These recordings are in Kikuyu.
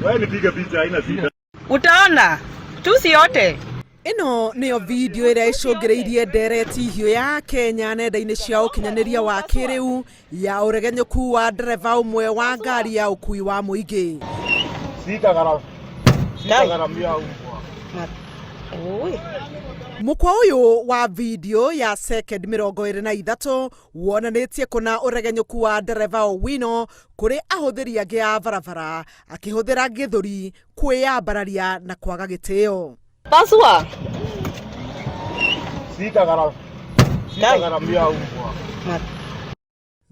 Wewe nipige picha, haina shida. Utaona tusi yote. Ĩno nĩyo video ĩrĩa ĩcũngĩrĩirie ndereti hiũ ya Kenya nenda-inĩ cia ũkinyanĩria wa kĩrĩu ya ũregenyũku wa ndereba ũmwe wa ngari ya ũkui wa mũingĩ. Sitagharamia umbwa. Oi. Mũkwa ũyũ wa video ya second 23 wonanĩtie kũna ũregenyũku wa ndereba Owino kũrĩ ahũthĩri angĩ a barabara akĩhũthĩra gĩthũri kwĩyambararia na kwaga gĩtĩo. Pasua. Sitagharamia umbwa.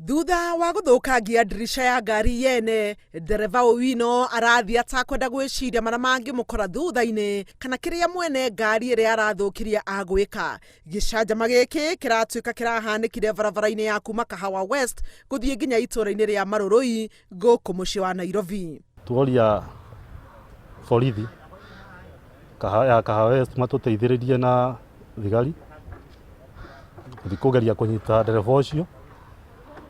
Thutha wa gũthũkangia ndirica ya ngari yene, ndereba Owino arathiĩ atakwenda gwĩciria marĩa mangĩmũkora thutha-inĩ kana kĩrĩa mwene ngari ĩrĩa arathũkirie agwĩka. Gĩcanjama gĩkĩ kĩratuĩka kĩrahanĩkire barabara-inĩ ya kuma Kahawa West gũthiĩ nginya itũũra-inĩ rĩa Marũrũi gũkũ mũciĩ wa Nairobi. Tuoria borithi ya Kahawa West matũteithĩrĩrie na thigari gũthiĩ kũgeria kũnyita ndereba ũcio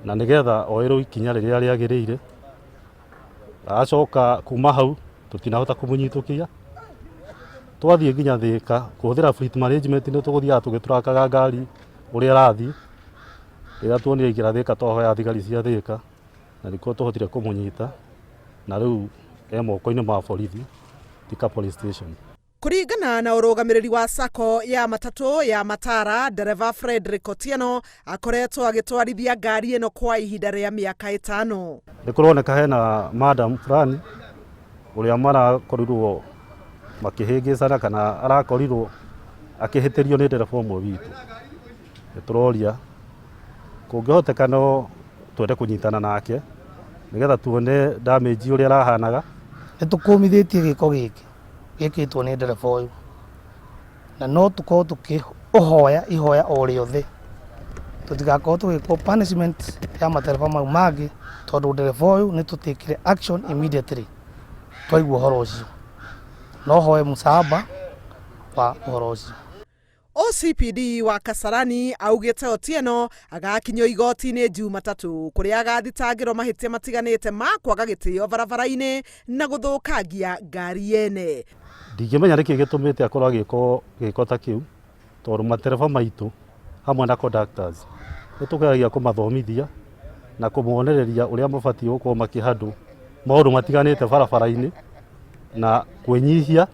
na nĩgetha oerwo ikinya rĩrĩa rĩagĩrĩire. Acoka kuma hau tũtinahota kũmũnyitũkia. Twathiĩ nginya Thĩka kũhũthĩra fleet management nĩ tũgũthiaga tũgĩtũrakaga ngari ũrĩa ĩrathiĩ. Rĩrĩa tuonire aingĩra Thĩka twahoya thigari cia Thĩka na nĩkuo tũhotire kũmũnyita na rĩu e moko-inĩ ma borithi Thika Police Station. Kũringana na ũrũgamĩrĩri wa sacco ya matatũ ya Matara, ndereba Frederick Otieno akoretwo agĩtwarithia ngari ĩno kwa ihinda rĩa mĩaka 5. Nĩ kũroneka hena madam fulani ũrĩa marakorirwo makĩhĩngĩcana kana arakorirwo akĩhĩtĩrio nĩ ndereba ũmwe witũ. Nĩ tũroria kũngĩhoteka no twende kũnyitana nake nĩgetha tuone damage ũrĩa arahanaga. Nĩ tũkũmithĩtie gĩko gĩkĩ gĩkĩtwo nĩ ndereba ũyũ na no tũkorwo tũkĩũhoya ihoya o rĩothe tũtigakorwo tũgĩkwo punishment ya matereba mau mangĩ tondũ ndereba ũyũ nĩ tũtĩkire action immediately twaigua ũhoro ũcio. No hoe mũcamba wa ũhoro ũcio. OCPD wa Kasarani augĩte Otieno agakinyio igoti-inĩ Jumatatũ kũrĩa agathitangĩrwo mahĩtia matiganĩte ma kwaga gĩtĩo barabara-inĩ na gũthũkangia ngari yene. Ndingĩmenya nĩkĩ gĩtũmĩte akorwo agĩko gĩko ta kĩu tondũ matereba maitũ hamwe na conductors nĩ tũgeragia kũmathomithia na kũmonereria ũrĩa mabatiĩ gũkorwo makĩhandũ maũndũ matiganĩte barabara-inĩ na kwĩnyihia.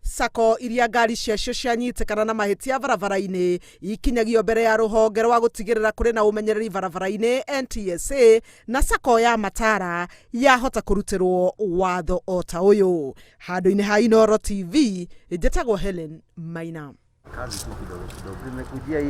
Sacco iria ngari ciacio cianyitĩkana na mahĩtia barabara-inĩ ikinyagio mbere ya rũhonge rwa gũtigĩrĩra kũrĩ na ũmenyereri barabara-inĩ NTSA, na sacco ya Matara yahota kũrutĩrwo watho o ta ũyũ. Handũ-inĩ ha Inooro TV, njĩtagwo Helen Maina. Kazi tu kidogo kidogo. Nimekujia hii.